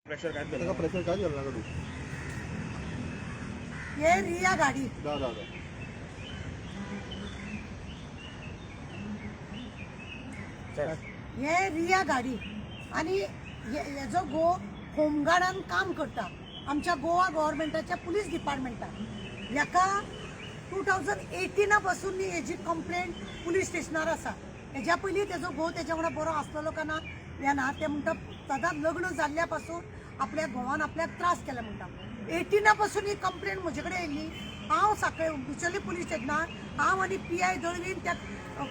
Pressure कांयच ताका घालना. प्रेशर कांयच घालनाका तूं. हे रिया गाडी. दा दा दा. चल. हे रिया गाडी आनी हेजो घोव होमगार्डान काम करता आमच्या गोवा गव्हर्मेंटाच्या पुलीस डिपार्टमेंटान. हेका 2018 पासून हेजी कंप्लेंट पुलीस स्टेशनार आसा. हेज्या पयलीं तेजो घोव तेज्या वांगडा बरो आसलेलो काय ना येना ते म्हणटा. सदांच लग्न जाल्ल्या पासून आपल्या घोवान आपल्याक त्रास केले म्हणटा. 18 पासून ही कंप्लेंट म्हजे कडेन येयल्ली. हांव साखळे बिचोली पुलीस स्टेशनार हांव आनी पी I दळवीन त्या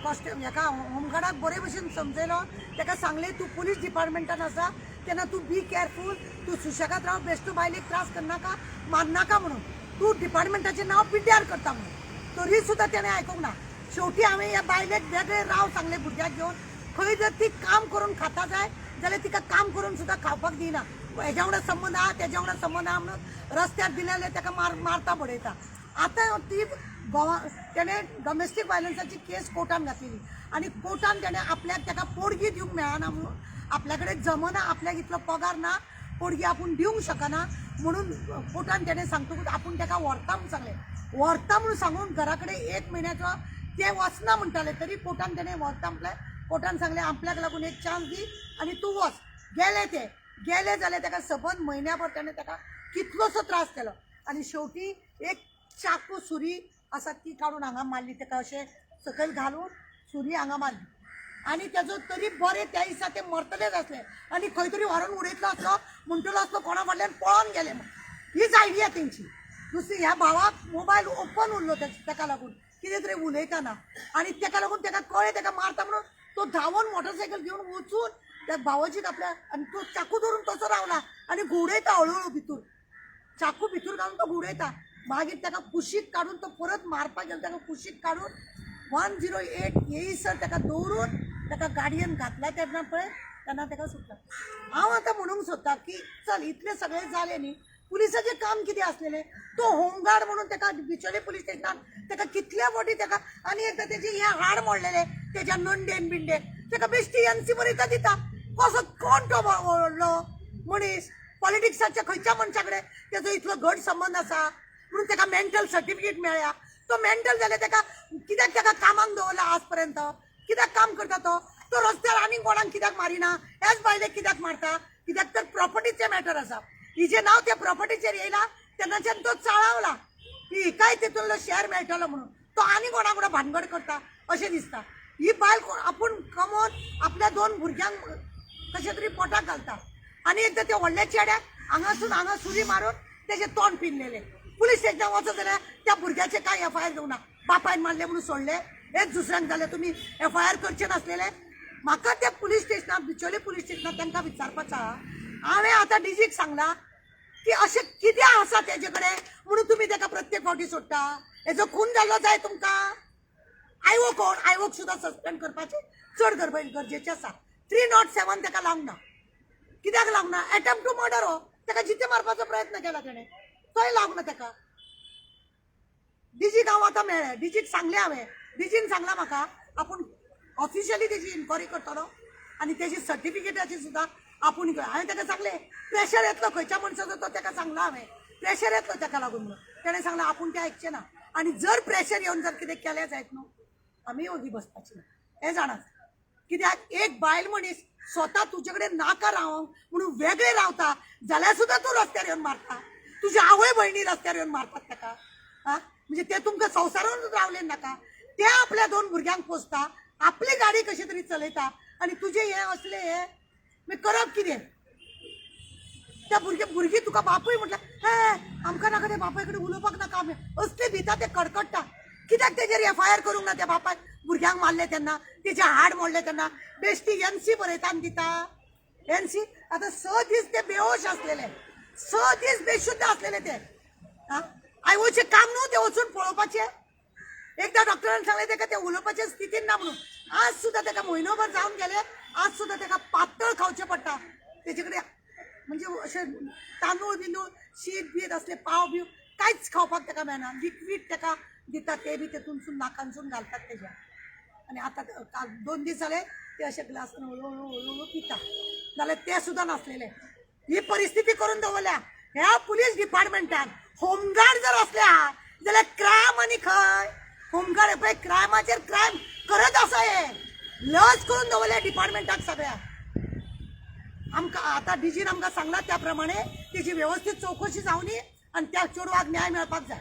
कॉन्स्टेबल हेका होमगार्डाक बरे भशेन समजयलो. ताका सांगलें तूं पुलीस डिपार्टमेंटान आसा तेन्ना तूं बी केअरफूल, तूं सुशेगाद राव, बेश्टो बायलेक त्रास करनाका, मारनाका म्हणून, तूं डिपार्टमेंटाचें नांव पिड्ड्यार करता म्हणून. तरी सुद्दां तेणें आयकूंक ना. शेवटी हांवें ह्या बायलेक वेगळें राव सांगलें भुरग्याक घेवन. खंय जर ती काम करून खाता जाय जाल्यार तिका काम करून सुद्दां खावपाक दिना. हेज्या वांगडा संबंद आहा, तेज्या वांगडा संबंद आहा म्हणून रस्त्यार दिले जाल्यार ताका मारता बडयता. आतां ती गोवा तेणें डॉमेस्टीक वायलन्साची केस कोर्टान घातलेली आनी कोर्टान तेणें आपल्याक ताका पोडगी दिवंक मेळना म्हणून, आपल्या कडेन जमना, आपल्याक इतलो पगार ना, पोडगी आपूण दिवंक शकना म्हणून कोर्टान तेणें सांगतकूच आपूण ताका व्हरता म्हणून सांगलें. व्हरता म्हणून सांगून घरा कडेन एक म्हयन्याचो ते वचना म्हणटाले तरी कोर्टान तेणें व्हरता म्हटलें. कोर्टान सांगलें आपल्याक लागून एक चान्स दी आनी तूं वच. गेले ते गेले जाल्यार ताका सबंद म्हयन्याभर तेणें ताका कितलोसो त्रास केलो आनी शेवटी एक चाकू सुरी आसा ती काडून हांगा मारली ताका, अशें सकयल घालून सुरी हांगा मारली. आनी तेजो तरी बरें त्या दिसा ते मरतलेच आसले आनी खंय तरी व्हरून उडयतलो आसलो म्हणटलो आसलो कोणा फाटल्यान पळोन गेले म्हूण. हीच आयडिया तेंची. दुसरी ह्या भावाक मोबायल ओपन उरलो तेका लागून कितें तरी उलयतना आनी तेका लागून तेका कळ्ळें तेका मारता म्हणून तो धांवून मोटरसायकल घेवन वचून त्या भावोजीक आपल्या आनी तो चाकू धरून तसो रावला आनी घुंवडयता हळू हळू भितूर, चाकू भितूर घालून तो घुंवडयता. मागीर ताका कुशीक काडून तो परत मारपाक गेलो. ताका कुशीक काडून 108 येयसर ताका दवरून ताका गाडयेन घातला तेन्ना पळय तेन्ना ताका सुटला. हांव आतां म्हणूंक सोदता की चल इतलें सगळें जालें न्ही, पुलिसाचें काम कितें आसलेलें? तो होमगार्ड म्हणून ताका बिचोले पुलीस स्टेशनान ताका कितल्या फावटी ताका आनी एकदां तेजें हें हाड मोडलेलें तेज्या नंडेन बिंडेन ताका बेश्टी एनसी बरयता दिता. कसो कोण तो व्हडलो मनीस पॉलिटिक्साच्या खंयच्या मनशा कडेन तेजो इतलो घट संबंद आसा म्हणून ताका मेंटल सर्टिफिकेट मेळ्ळ्या. तो मेंटल जाल्यार ताका कित्याक ताका कामाक दवरला आज पर्यंत? कित्याक काम करता तो? तो रस्त्यार आनीक कोणाक कित्याक मारिना? ह्याच बायलेक कित्याक मारता? कित्याक तर प्रॉपर्टीचें मॅटर आसा. हिजें नांव त्या प्रॉपर्टीचेर येयला तेन्नाच्यान तो चाळावला की हिकाय तितूंतलो शेअर मेळटलो म्हणून तो आनी कोणा कोणा भानगड करता अशें दिसता. ही बायल आपूण कमोवन आपल्या दोन भुरग्यांक कशें तरी पोटाक घालता आनी एकदां त्या व्हडल्या चेड्याक हांगासून हांगा सुरी मारून तेजें तोंड पिनलेलें. पुलीस स्टेशनार वचत जाल्यार त्या भुरग्याचें कांय एफ I R दिवना. बापायन मारलें म्हणून सोडलें. हेच दुसऱ्यांक जाल्यार तुमी एफ I R करचे नासलेले. म्हाका त्या पुलीस स्टेशनार बिचोले पुलीस स्टेशनार तांकां विचारपाचें आहा. हांवें आतां डीजीक सांगलां की अशें कितें आसा तेजे कडेन म्हणून तुमी ताका प्रत्येक फावटी सोडटा? हेजो खून जाल्लो जाय तुमकां? आयवो कोण? आयवोक सुद्दां सस्पेंड करपाचें चड गरजेचें आसा. 307 ताका लावंक ना. कित्याक लावंक ना? एटेम्प्ट टू मर्डर हो, ताका जिते मारपाचो प्रयत्न केला तेणें, तोय लावंक ना ताका. डीजीक हांव आतां मेळ्ळें, डीजीक सांगलें हांवें. डीजीन सांगलां म्हाका आपूण ऑफिशियली तेजी इन्क्वायरी करतलो आनी तेजी सर्टिफिकेटाची सुद्दां आपूण. हांवें ताका सांगलें प्रेशर येतलो खंयच्या मनशाचो तो ताका सांगलां हांवें प्रेशर येतलो ताका लागून म्हणून. तेणें सांगलां आपूण तें आयकचें ना आनी जर प्रेशर येवन जर कितें केलें जायत न्हू आमी ओगी बसपाची ना हें जाणात. कित्याक एक बायल मनीस स्वता तुजे कडेन नाका रावंक म्हणून वेगळें रावता जाल्यार सुद्दां तूं रस्त्यार येवन मारता. तुज्या आवय भयणी रस्त्यार येवन मारतात ताका. आं म्हणजे ते तुमकां संवसारानूच रावले नाका. ते आपल्या दोन भुरग्यांक पोसता, आपली गाडी कशी तरी चलयता आनी तुजें हें असलें हें मागीर करप कितें? त्या भुरगीं तुका बापूय म्हटल्यार हे आमकां नाका, त्या बापाय कडेन उलोवपाक नाका आमी असले भिता ते कडकडटा. कित्याक तेजेर एफ I R करूंक ना? त्या बापायक भुरग्यांक मारले तेन्ना तेजें हाड मोडलें तेन्ना बेश्टी एन सी बरयता आनी दिता एन सी. आतां 6 दीस ते बेहोश आसलेले, 6 दीस बेशुद्ध आसलेले ते. आं आयवोचें काम न्हू तें वचून पळोवपाचें. एकदां डॉक्टरान सांगलें ताका ते उलोवपाचे स्थितीन ना म्हणून. आज सुद्दां ताका म्हयनोभर जावन गेले, आज सुद्दां ताका पातळ खावचें पडटा. तेजे कडेन म्हणजे अशें तांदूळ बिंदूळ शीत बीत असले पाव बीव कांयच खावपाक ताका मेळना. लिक्वीड ताका दितात ते बी तेतूनसून नाकानसून घालतात तेज्या. आनी आतां काल 2 दीस जाले ते अशे ग्लासान हळू हळू हळू हळू पिता, जाल्यार ते सुद्दां नासलेले. ही परिस्थिती करून दवरल्या ह्या पुलीस डिपार्टमेंटान. होमगार्ड जर असल्या जाल्यार क्रायम आनी खंय होमगार्ड पळय क्रायमाचेर क्रायम करत आसा. हे लज करून दवरल्या डिपार्टमेंटाक सगळ्या. आमकां आतां डीजीन आमकां सांगला त्या प्रमाणे तेजी व्यवस्थीत चवकशी जावनी आनी त्या चेडवाक न्याय मेळपाक जाय.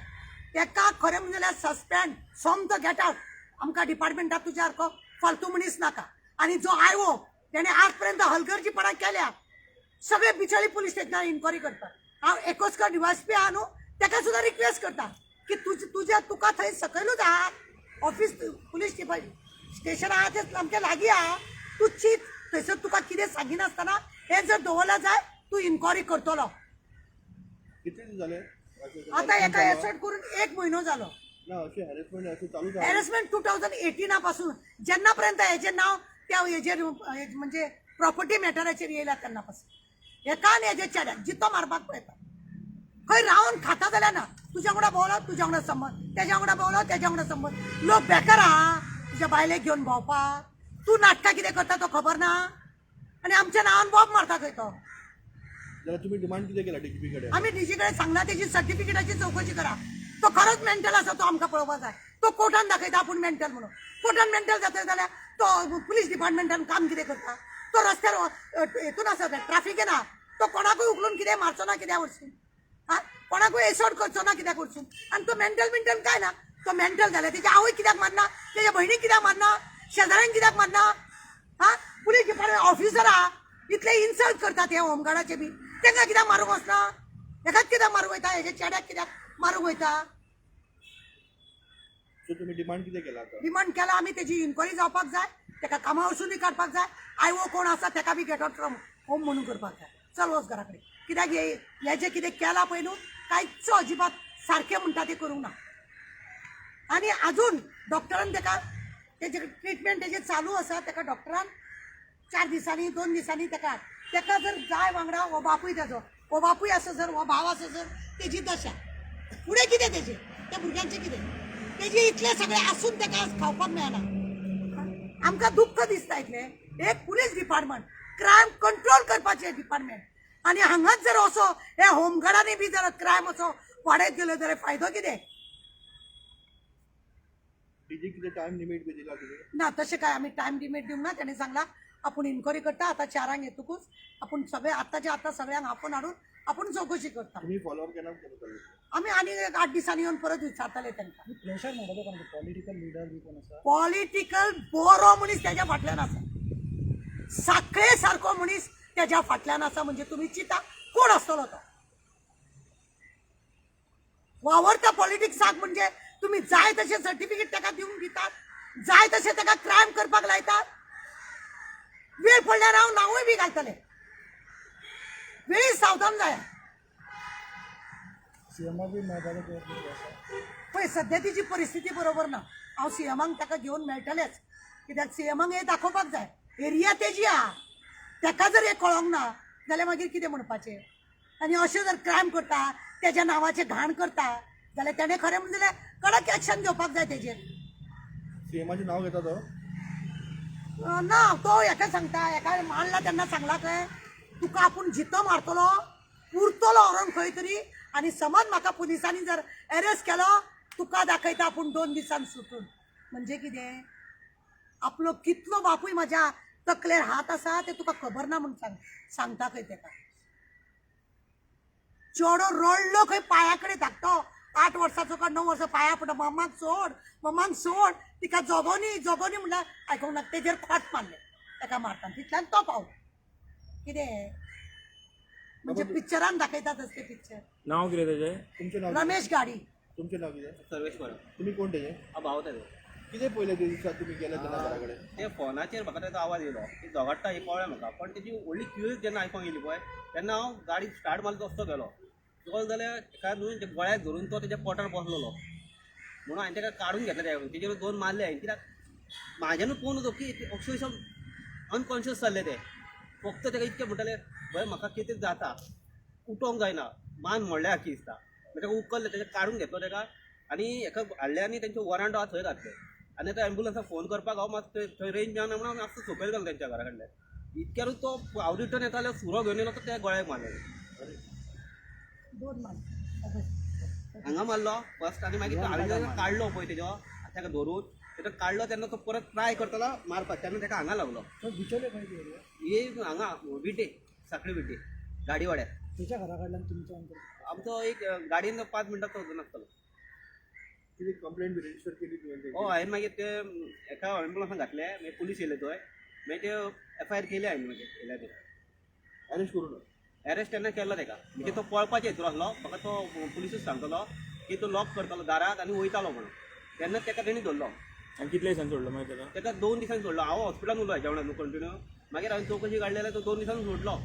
तेका खरें म्हणजे जाल्यार सस्पेंड, सोमतो गेट आवट. आमकां डिपार्टमेंटाक तुज्या सारको फालतू मनीस नाका. आनी जो आयओ तेणे आजपर्यंत हलगर्जीपणा केल्या, सगळे बिचोली पुलीस स्टेशनार इन्क्वायरी करतात. हांव एकोसकर डिवायसपी आहा न्हू, तेका सुद्दां रिक्वेस्ट करता की तुज्या तुका थंय सकयलूच आहा ऑफिस, पुलीस स्टेशन आहा तें सामकें लागीं आहा. तूं चीत, थंयसर तुका कितें सांगिनासतना हें जर दवरलां जाय तूं इन्क्वायरी करतलो. कितले दीस जाले? आतां हेका एसर्ट करून एक म्हयनो जालो. ना, अशें हॅरेसमेंट अशें चालूच आहा. हॅरेसमेंट 2018 पासून, जेन्ना पर्यंत हेजें नांव त्या हेजेर म्हणजे प्रॉपर्टी मॅटराचेर येयला तेन्ना पासून हेका आनी हेजे चेड्याक जितो मारपाक पळयता. खंय रावन खाता जाल्यार ना, तुज्या वांगडा भोंवलो तुज्या वांगडा संबंद, तेज्या वांगडा भोंवलो तेज्या वांगडा संबंद. लोक बेकार आहा तुज्या बायलेक घेवन भोंवपाक. तूं नाटकां कितें करता तो खबर ना आनी आमच्या नांवान बोब मारता खंय तो. जाल्यार तुम्ही डिमांड कितें केला डीजीपी कडेन? आमी डीजी कडेन सांगला तेजी सर्टिफिकेटाची चवकशी करा. तो खरोच मेंटल आसा तो आमकां पळोवपाक जाय. तो कोर्टान दाखयता आपूण मेंटल म्हणून. कोर्टान मेंटल जाता जाल्यार तो पुलीस डिपार्टमेंटान काम कितें करता? तो रस्त्यार हेतून आसा, ट्राफिकेन आहा, तो कोणाकूय उखलून कितें मारचो ना कित्याक वचून? हा, कोणाकूय एसोट करचो ना कित्याक वचून? आनी तो मेंटल मिंटल काय ना. तो मेंटल जाल्यार तेजी आवय कित्याक मारना, तेज्या भयणीक कित्याक मारना, शेजाऱ्यांक कित्याक मारना? हा, पुलीस डिपार्टमेंट ऑफिसर आहा, इतले इन्सल्ट करतात हे होमगार्डाचे बी, तांकां कित्याक मारूंक वचना? हेकाच कित्याक मारूंक वयता? हेजे चेड्याक कित्याक मारूंक वयता? सो तुम्ही डिमांड कितें केला आतां? डिमांड केला आमी तेजी इन्क्वायरी जावपाक जाय, तेका कामा वचून बी काडपाक जाय. आयओ कोण आसा तेका बी गेट आवट फ्रॉम होम म्हणून करपाक जाय. चल वच घरा कडेन. कित्याक हे हे जें कितें केलां पळय न्हू, कांयच अजिबात सारकें म्हणटा तें करूंक ना. आनी अजून डॉक्टरान तेका तेजे ट्रिटमेंट तेजें चालू आसा. तेका डॉक्टरान 4 दिसांनी 2 दिसांनी तेका तेका जर जाय वांगडा हो बापूय तेजो, हो बापूय आसा सर, हो भाव आसा सर, तेजी दशा फुडें कितें तेजें, त्या भुरग्यांचें कितें? तेजें इतलें सगळें आसून तेका आज खावपाक मेळना. आमकां दुख्ख दिसता इतलें. एक पुलीस डिपार्टमेंट क्रायम कंट्रोल करपाचें डिपार्टमेंट, आनी हांगाच जर असो हे होमगार्डांनी बी जर क्रायम असो वाडयत गेलो जाल्यार फायदो कितें? डीजी कितें टायम लिमीट बी दिला कितें? ना, तशें काय आमी टायम लिमीट दिवंक ना. तेणें सांगला आपूण इन्क्वायरी करता. आतां 4ांक येतकूच आपूण सगळे आतांचे आतां सगळ्यांक आपोवन हाडून आपूण चवकशी करता. तुम्ही फॉलोअप केन्ना करतले? आमी आनी एक 8 दिसांनी येवन परत विचारतले तांकां. प्रेशर म्हणटा तो कोण, पॉलिटिकल लिडर बी कोण आसा? पॉलिटिकल बरो मनीस तेज्या फाटल्यान आसा, साखळे सारको मनीस तेज्या फाटल्यान आसा. म्हणजे तुमी चिंता कोण आसतलो तो वावरता पॉलिटिक्साक. म्हणजे तुमी जाय तशें सर्टिफिकेट ताका दिवन दितात, जाय तशें ताका क्रायम करपाक लायतात. वेळ पडल्यार हांव नांवूय बी घालतलें. वेळी सावधान जाया. सीएमाक बी मेळपाचो प्रयत्न कितें आसा? पळय, सध्या तिची परिस्थिती बरोबर ना. हांव सीएमाक ताका घेवन मेळटलेंच, कित्याक सीएमाक हें दाखोवपाक जाय. एरिया तेजी आहा, ताका जर हें कळोंक ना जाल्यार मागीर कितें म्हणपाचें? आनी अशें जर क्रायम करता, तेज्या नांवाचें घाण करता जाल्यार तेणें खरें म्हणजें जाल्यार कडक एक्शन घेवपाक जाय तेजेर. सीएमाचें नांव घेता तो? ना, तो हेका सांगता, हेका मारला तेन्ना सांगला खंय तुका आपूण जितो मारतलो, पुरतलो व्हरोन खंय तरी. आनी समज म्हाका पुलिसांनी जर एरेस्ट केलो, तुका दाखयता आपूण 2 दिसान सुटून. म्हणजे कितें, आपलो कितलो बापूय म्हाज्या तकलेर हात आसा तें तुका खबर ना म्हूण सांगता खंय तेका. चेडो रडलो खंय, पांया कडेन धाकटो 8 वर्साचो काय 9 वर्सां, पांया पडटा, मम्माक सोड, मम्माक सोड, तिका जगोनी जगोनी म्हणल्यार आयकोंक ना. तेजेर खोट मारलें तेका मारता तितल्यान तो पावलो. कितें म्हणजे पिक्चरान दाखयतात असले पिक्चर. नाव कितें तेजें? तुमचें नांव कितें? रमेश गाडी. तुमचें नांव कितें? सर्वेश परब. तुम्ही कोण तेजे? हांव भाव तेजो. कितें पयलें ते दिसा तुमी गेले तेन्ना घरा कडेन? ते फोनाचेर म्हाका तेजो आवाज येयलो की झगडटा हें कळ्ळें म्हाका, पण तेजी व्हडली क्यूज जेन्ना आयकोंक येयली पळय तेन्ना हांव गाडी स्टार्ट मारलो तसो गेलो. गेलो जाल्यार तेका न्हू ते गळ्याक धरून तो तेज्या पोटार बसलेलो म्हणून हांवें तेका काडून घेतलें तेज्या कडून. तेजेर 2 मारले हांवें, कित्याक म्हाज्यानूच पळोवन नजो की अक्षरशः अनकॉन्शियस जाल्ले ते. फक्त तेका इतकें म्हणटाले, भंय म्हाका कितें जाता, उठोंक जायना, मान मोडल्या सारकी दिसता. मागीर तेका उखल्लें, तेका काडून घेतलो तेका आनी हेका हाडलें आनी तेंचे वॉरंट आहा थंय घातलें. आनी आतां एम्बुलन्साक फोन करपाक हांव मात थंय रेंज मेळना म्हणून हांव मातसो सकयल गेलो तेंच्या घरा कडल्यान. इतक्यारूच तो हांव रिटर्न येता जाल्यार सुरो घेवन येयलो तो त्या गळ्याक मारलो. दोन मार. हांगा मारलो फर्स्ट आनी मागीर तो हांवें जेन्ना काडलो पळय तेजो ताका धरून तेका काडलो तेन्ना तो परत ट्राय करतलो मारपाक तेन्ना ताका हांगा लागलो. तो बिचोले खंय ती एरिया? हे हांगा विटे, साखळी विटे, गाडीवाड्यार. तेच्या घरा कडल्यान तुमचो अंतर? आमचो एक गाडयेन 5 मिनटांचो नासतलो. कितें कंप्लेंट बी रजिस्टर केली तुवें तेजी? हय, हांवें मागीर ते एका एम्बुलन्सान घातले, मागीर पुलीस येयले थंय, मागीर ते एफआयआर केली हांवें मागीर येयल्या ते. अरेस्ट करू ना? अरेस्ट तेन्ना केल्लो ताका, म्हणजे तो पळपाचे हितूर आसलो. म्हाका तो पुलिसूच सांगतलो की तो लॉक करतालो दाराक आनी वयतालो म्हणून, तेन्ना ताका तेणी धरलो. आनी कितले दिसांनी सोडलो मागीर ताका? ताका 2 दिसांनी सोडलो. हांव हॉस्पिटलान उरलो हेच्या वांगडा न्हू कंटिन्यू. मागीर हांवें चवकशी काडली जाल्यार तो 2 दिसांनी सोडलो.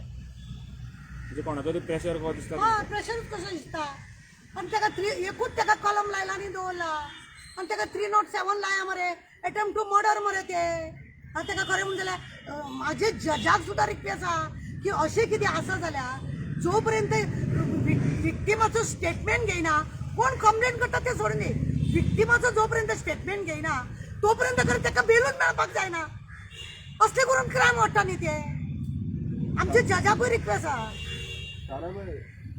म्हणजे कोणाचो तरी प्रेशर कसो दिसता? हय, प्रेशरूच कसो दिसता. आनी ताका थ्री एकूच ताका कलम लायला आनी दवरला आनी ताका 307 लाया मरे, एटेम्प टू मर्डर मरे ते. आनी ताका खरें म्हणून जाल्यार म्हाजे जजाक सुद्दां रिक्वेस्ट आहा की अशें कितें आसा जाल्यार जो पर्यंत विक्टिमाचो स्टेटमेंट घेयना, कोण कंप्लेन करता ते सोडून दी, विक्टिमाचो जो पर्यंत स्टेटमेंट घेयना तो पर्यंत खरें ताका बेलूच मेळपाक जायना. असले करून क्रायम वाडटा न्ही ते. आमच्या जजाकूय रिक्वेस्ट आहा. ताराबाय,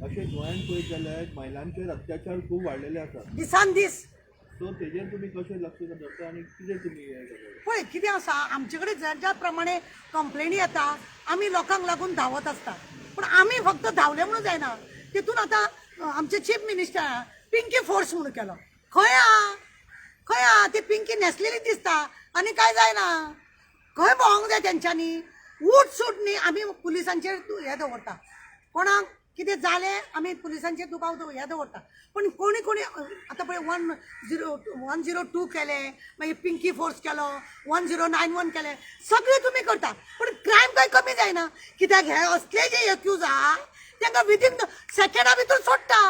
अशें गोंयांत पळयत जाल्यार महिलांचेर अत्याचार खूब वाडलेले आसात. दिसान दीस. सो तेजेर तुमी कशें लक्ष दवरता आनी कितें तुमी हें करता? पळय कितें आसा, आमचे कडेन ज्या ज्या प्रमाणे कंप्लेनी येता आमी लोकांक लागून धांवत आसता. पूण आमी फक्त धांवले म्हणून जायना. तितून आतां आमचे चीफ मिनिस्टर पिंकी फोर्स म्हणून केलो. खंय आहा, खंय आहा ती पिंकी? न्हेसलेली दिसता आनी काय जायना. खंय भोंवंक जाय तेंच्यांनी? उठ सूट न्ही. आमी पुलिसांचेर हें दवरता, कोणाक कितें जालें आमी पुलिसांचेर दुबाव हें दवरता. पूण कोणी कोणी आतां पळय 102 केलें, मागीर पिंकी फोर्स केलो, 1091 केलें, सगळें तुमी करता पूण क्रायम कांय कमी जायना. कित्याक हे असले जे एक्यूज आहा तांकां विदीन सेकंडा भितर सोडटा.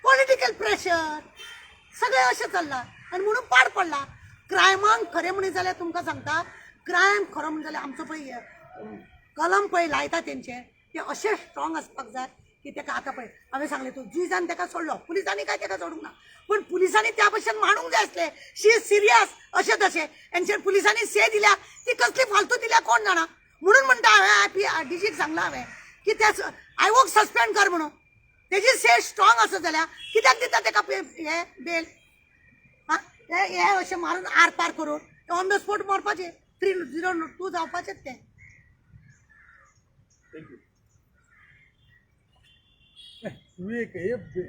पॉलिटिकल प्रेशर सगळें अशें चल्लां आनी म्हणून पाड पडला क्रायमांक. खरें म्हणीत जाल्यार तुमकां सांगता, क्रायम खरो म्हणून जाल्यार आमचो पळय कलम पळय लायता तेंचे ते अशें स्ट्रॉंग आसपाक जाय की ताका आतां पळय हांवें सांगलें, तो जुईजान ताका सोडलो, पुलिसांनी काय ताका सोडूंक ना. पूण पुलिसांनी त्या भशेन मांडूंक जाय आसलें, शी is serious अशें तशें. हेंचेर पुलिसांनी से दिल्या ती कसली फालतू दिल्या कोण जाणा. म्हणून म्हणटा हांवें I P डीजीक सांगलां हांवें की त्या आयओक सस्पेंड कर म्हणून. तेजी से स्ट्रॉंग आसत जाल्यार कित्याक दिता ताका हे बेल? हा, हे हे अशें मारून आर पार करून ऑन the spot मरपाचें, 302 जावपाचेच तें. Thank you. तुवें एक हे.